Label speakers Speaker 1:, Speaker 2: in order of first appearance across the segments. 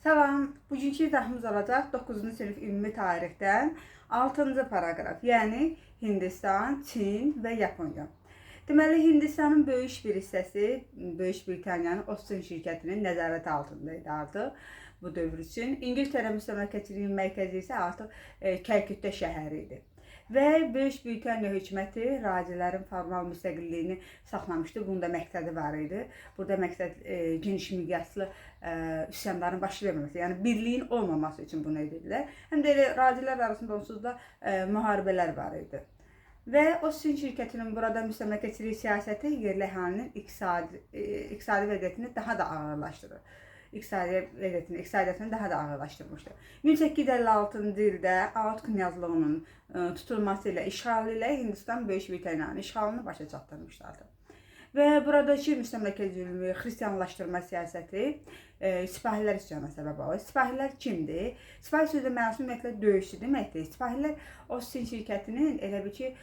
Speaker 1: Salam, bugünkü izahımız olacaq 9-cu sinif ümumi tarixdən 6-cı paraqraf, yəni Hindistan, Çin və Yaponiya. Deməli, Hindistanın böyük bir hissəsi Böyük Britaniyanın Ostin şirkətinin nəzarəti altında idi artıq bu dövr üçün. İngiltərə müstəmləkəçiliyinin mərkəzi isə artıq Kəlküttə şəhəri idi. Və Böyük Britaniya hökuməti racilərin formal müstəqilliyini saxlamışdı. Bunun da məqsədi var idi. Burada məqsəd geniş miqyaslı üsyanların baş verməməsi, yəni birliyin olmaması üçün bunu edirdilər. Həm də elə racilər arasında onsuz da müharibələr var idi. Və Ostin şirkətinin burada müstəmləkəçilik siyasəti yerli əhalinin iqtisadi vəziyyətini daha da ağırlaşdırır. İqtisadi vəziyyətini, iqtisadiyyatını daha da ağırlaşdırmışdı. 1856-cı ildə Aut knyazlığının tutulması ilə, işğalı ilə Hindistan Böyük Britaniyanın işğalını başa çatdırmışlardı. Və buradakı müstəmləkə zülmü, xristianlaşdırma siyasəti sipahilər üsyanına səbəb olur. Sipahilər kimdir? Sipahi sözünün mənası ümumiyyətlə döyüşçü deməkdir. Sipahilər Ostin şirkətinin elə bil ki,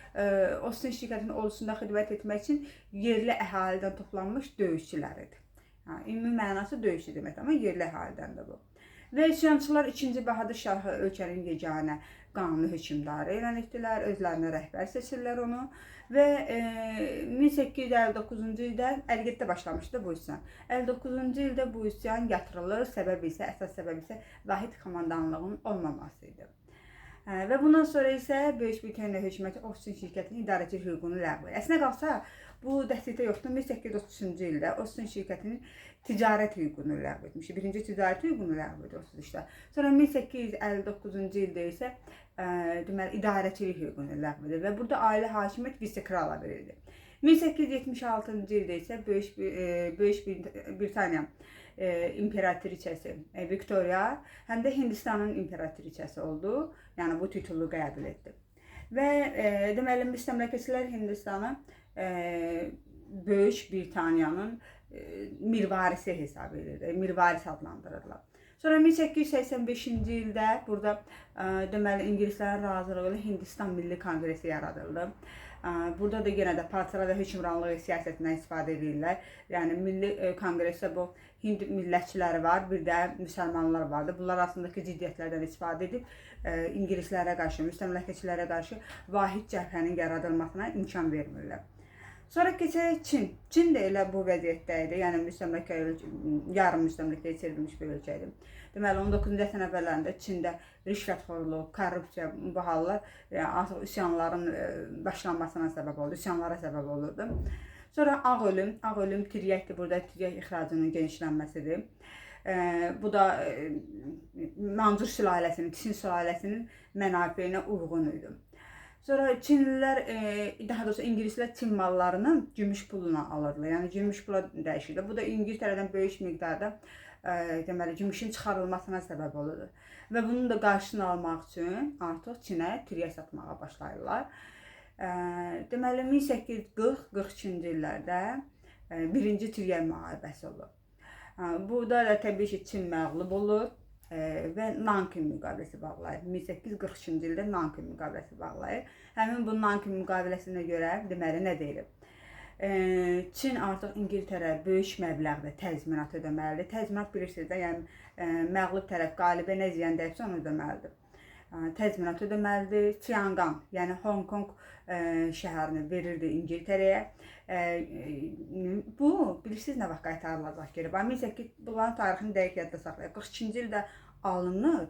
Speaker 1: Ostin şirkətinin ordusunda xidmət etmək üçün yerli əhalidən toplanmış döyüşçülər idi. Yəni, ümumi mənası döyüşçü deməkdir, amma yerli əhalidən də bu. Və üsyançılar 2-ci Bahadır Şahı ölkənin yeganə qanuni hökmdarı elan etdilər, özlərinə rəhbər seçirlər onu və 1859-cu ildə 57-də başlamışdı bu üsyan. 59-cu ildə bu üsyan yatırılır, səbəb isə, əsas səbəb isə vahid komandanlığın olmaması idi. Və bundan sonra isə Böyük Britaniya hökuməti Ostin şirkətinin idarəçi hüququnu ləğv edir. Əslində qalsa bu dəstəkdə yoxdur. 1833-cü ildə Ostin şirkətinin ticarət hüququnu ləğv etmişdi. Birinci ticarət hüququnu ləğv edir 33-də. Sonra 1859-cu ildə isə deməli idarəçilik hüququnu ləğv edir və burada ali hakimiyyət vitse-krala verildi. 1876-cı ildə isə Böyük Britaniya imperatriçəsi Viktoriya həm də Hindistanın imperatriçəsi oldu. Yəni bu titulu qəbul etdi. Və deməli müstəmləkəçilər Hindistanı Böyük Britaniyanın mirvarisi hesab edirdi. Mirvaris adlandırırlar. Sonra 1885-ci ildə burada deməli ingilislərin razılığı ilə Hindistan Milli Konqresi yaradıldı. Burada da yenə də partiyalar və hökmranlıq siyasətindən istifadə edirlər. Yəni Milli Konqresdə bu Hind millətçiləri var, bir də müsəlmanlar vardı. Bunlar arasındakı ziddiyyətlərdən istifadə edib ingilislərə qarşı, müstəmləkəçilərə qarşı vahid cəbhənin yaradılmasına imkan vermirlər. Sonra keçək Çin. Çin də elə bu vəziyyətdə idi. Yəni müstəmləkə, yarım müstəmləkəyə çevrilmiş bir ölkə idi. Deməli 19-cu əsrin əvvəllərində Çində rüşvətxorluq, korrupsiya bu hallar yəni artıq üsyanların başlanmasına səbəb oldu, üsyanlara səbəb olurdu. Sonra ağ ölüm, ağ ölüm tiryəkdir. Burada tiryək ixracının genişlənməsidir. Bu da Mancur sülaləsinin, Çin sülaləsinin mənafeyinə uyğun idi. Sonra Çinlilər, daha doğrusu ingilislər Çin mallarını gümüş pulla alırdılar. Yəni gümüş pula dəyişirdi. Bu da İngiltərədən böyük miqdarda deməli gümüşün çıxarılmasına səbəb olurdu. Və bunun da qarşısını almaq üçün artıq Çinə tiryək satmağa başlayırlar. Deməli 1840-42-ci illərdə birinci tiryək müharibəsi olur. Burada da təbii ki, Çin məğlub olur və Nankin müqaviləsi bağlayır. 1842-ci ildə Nankin müqaviləsi bağlayır. Həmin bu Nankin müqaviləsinə görə deməli nə deyilir? Çin artıq İngiltərə böyük məbləğdə təzminat ödəməlidir. Təzminat bilirsiniz də, yəni məğlub tərəf qalibə nə ziyan dəyibsə onu ödəməlidir. Təzminat ödəməlidir. Tiangan, yəni Hong Kong şəhərini verirdi İngiltərəyə. Bu bilirsiniz nə vaxt qaytarılacaq geri? Bax 18 bunların tarixini dəqiq yadda saxlayaq. 42-ci ildə alınır,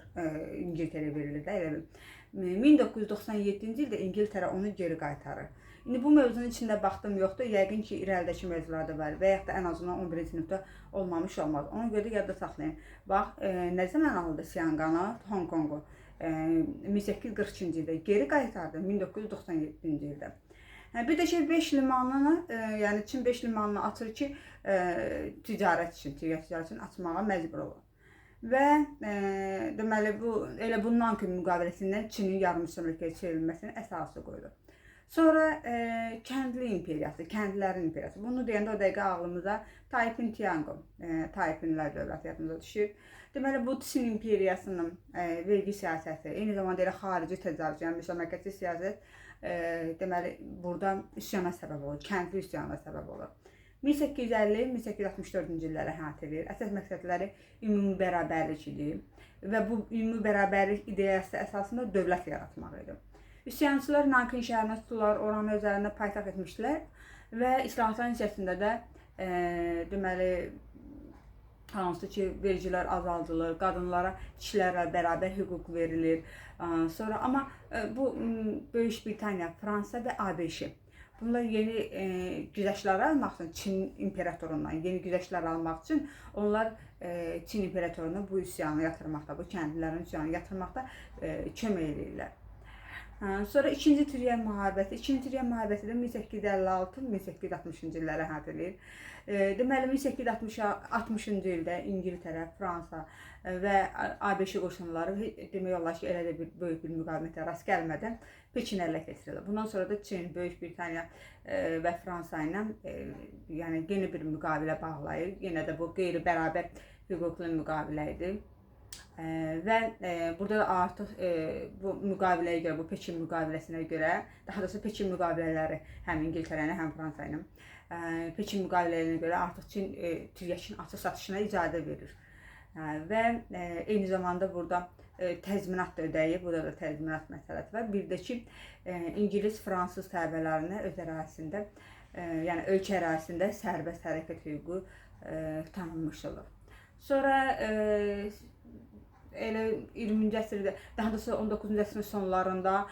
Speaker 1: İngiltərəyə verilir də elə bil. 1997-ci ildə İngiltərə onu geri qaytarır. İndi bu mövzunun içində baxdım yoxdur. Yəqin ki, irəlidəki mövzularda var və yaxud da ən azından 11-ci sinifdə olmamış olmaz. Ona görə də yadda saxlayın. Bax, nə zaman alındı Sianqanı, Hong Konqu? 1842-ci ildə geri qaytardı 1997-ci ildə. Bir də ki 5 limanını, yəni Çin 5 limanını açır ki, ticarət üçün, ticarət üçün açmağa məcbur olur. Və deməli bu elə bundan ki müqaviləsindən Çinin yarım müstəmləkəyə çevrilməsinin əsası qoyulur. Sonra kəndli imperiyası, kəndlilərin imperiyası. Bunu deyəndə o dəqiqə ağlımıza Taiping Tiango, Taipinlər dövləti yadımıza düşür. Deməli bu Çin imperiyasının vergi siyasəti, eyni zamanda elə xarici təcavüz, yəni müstəmləkəçi siyasət deməli burada üsyana səbəb olur, kəndli üsyana səbəb olur. 1850-1864-cü illəri əhatə edir. Əsas məqsədləri ümumi bərabərlik idi və bu ümumi bərabərlik ideyası əsasında dövlət yaratmaq idi. Üsyançılar Nankin şəhərinə tutdular, oranı özlərində paytaxt etmişdilər və islahatların içərisində də deməli hansı ki vergilər azaldılır, qadınlara kişilərlə bərabər hüquq verilir. Sonra amma bu Böyük Britaniya, Fransa və ABŞ bunlar yeni güzəştlər almaq üçün Çin imperatorundan yeni güzəştlər almaq üçün onlar Çin imperatoruna bu üsyanı yatırmaqda, bu kəndlilərin üsyanı yatırmaqda kömək eləyirlər. Sonra İkinci Türkiyə müharibəsi. İkinci Türkiyə müharibəsi də 1856-1860-cı illəri əhatə eləyir. Deməli 1860-cı ildə İngiltərə, Fransa və ABŞ qoşunları demək olar ki, elə də bir böyük bir müqavimətə rast gəlmədən Pekini ələ keçirirlər. Bundan sonra da Çin, Böyük Britaniya və Fransa ilə yəni yeni bir müqavilə bağlayır. Yenə də bu qeyri-bərabər hüquqlu müqavilə idi. Və burada da artıq bu müqaviləyə görə, bu Pekin müqaviləsinə görə, daha doğrusu Pekin müqavilələri həm İngiltərə ilə, həm Fransa ilə Pekin müqavilələrinə görə artıq Çin tiryəkin açıq satışına icazə verir. Və eyni zamanda burada təzminat da ödəyir. Burada da təzminat məsələsi var. Bir də ki, İngilis, fransız təbələrinə öz ərazisində, yəni ölkə ərazisində sərbəst hərəkət hüququ tanınmış olur. Sonra elə 20-ci əsrdə, daha doğrusu 19-cu əsrin sonlarında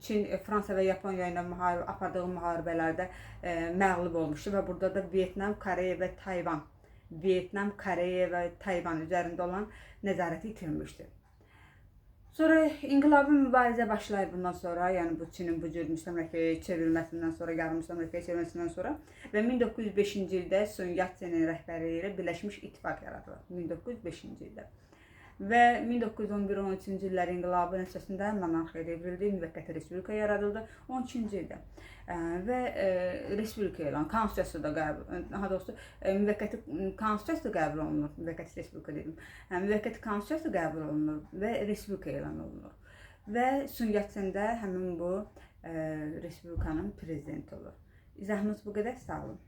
Speaker 1: Çin, Fransa və Yaponiya ilə apardığı müharibələrdə məğlub olmuşdu və burada da Vyetnam, Koreya və Tayvan, Vyetnam, Koreya və Tayvan üzərində olan nəzarəti itirmişdi. Sonra inqilabi mübarizə başlayır bundan sonra, yəni bu Çinin bu cür müstəmləkəyə çevrilməsindən sonra, yarım müstəmləkəyə çevrilməsindən sonra və 1905-ci ildə Sun Yat-senin rəhbərliyi ilə Birləşmiş İttifaq yaradılır. 1905-ci ildə. Və 1911-13-cü illər inqilabı nəticəsində monarxiya devrildi, müvəqqəti respublika yaradıldı 12-ci ildə. Və respublika elan, konstitusiya da qəbul, daha doğrusu müvəqqəti konstitusiya da qəbul olunur, müvəqqəti respublika dedim. Müvəqqəti konstitusiya qəbul olunur və respublika elan olunur. Və Sun Yat-sen də həmin bu respublikanın prezidenti olur. İzahımız bu qədər, sağ olun.